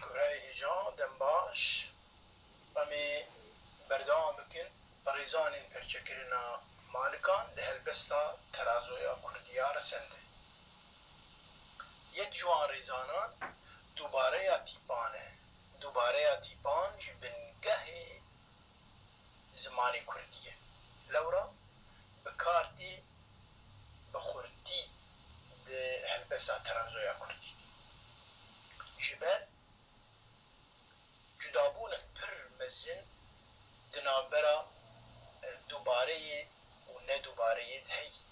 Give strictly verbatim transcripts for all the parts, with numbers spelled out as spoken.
Kureyê hêja, dem baş. Em ê berdewam bikin bi rêzanên perçekirina malikan li helbesta terazoya kurdî ya resendê. Yek ji wan rêzanan dubareya tîpan e. Dubareya tîpan ji bingehê zimanê kurdî ye. Lewra bi kar tê bi xurtî di helbesta terazoya kurdî. Ji ber cudabûnek pir mezin di navbera, e, dubareyê û nedubareyê de heye.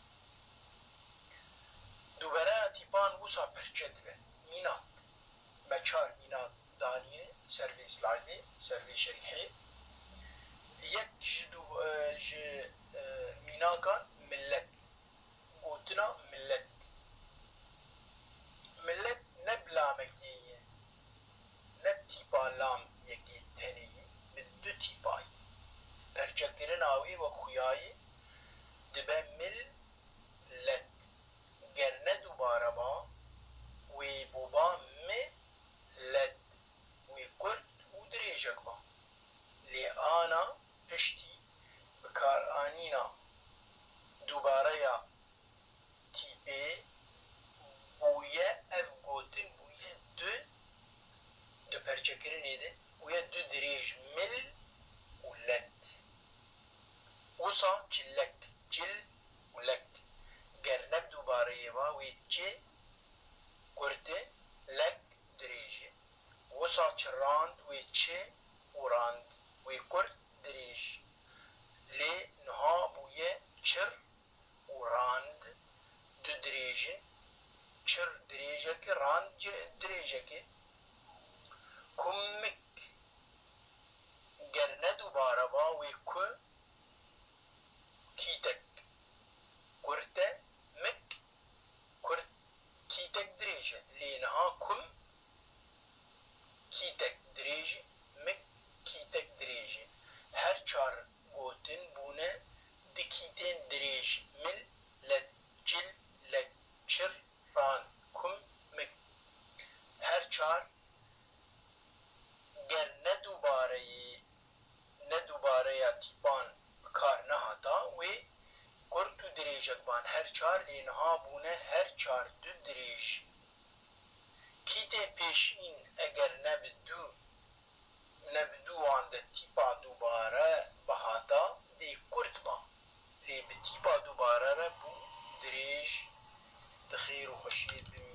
Dubereya tîpan wisa perçe dibe. Mînak. Me çar mînak daniye ser vê slaydê, ser vê şerîhê. Yek ji du, e, ji, e, mînakan millet. Gotina millet. Millet ne bi lamekê ye, ne bi tîpa lam yekê tenê ye, bi du tîpa ye. Perçekirina wê wek xuya ye, dibe mil let. Ger ne dubare ba, wê bûba mi let, wê kurt û dirêjek ba. Lê ana piştî bikaranîna dubareya tîpê bûye, ev gotin bûye du di perçekirinê de bûye du dirêj, mil û let. Wisa çilek, cil û lek. Ger ne bi dubareyê ba, wê çi kurt e, lek dirêj e. Wisa çirand, wê çi û rand, wê kurt dirêj. Lê niha bûye çir û rand, du dirêj in. Çir dirêjek e, rand ci-, dirêjek e. Kumik. Ger ne dubare ba, wê ku kîtek kurt e, mik kurt, kîtek dirêj e. Lê niha kum kîtek dirêj e, mik kîtek dirêj e. Her çar gotin bûne du kîtên dirêj, mil, let, cil, lek, çir, ran, kum, mik. Her çar ger ne dubareyê, ne dubareya tîpan bi kar nehata, wê kurt û dirêjek ban her çar, lê niha bûne her çar du dirêj. Kîtên pêşîn eger ne bi du, ne bi du wan de tîpa dubare bihata, dê kurt ba. Lê bi tîpa dubare re bû dirêj. Di xêr û xweşiyê de bimînin.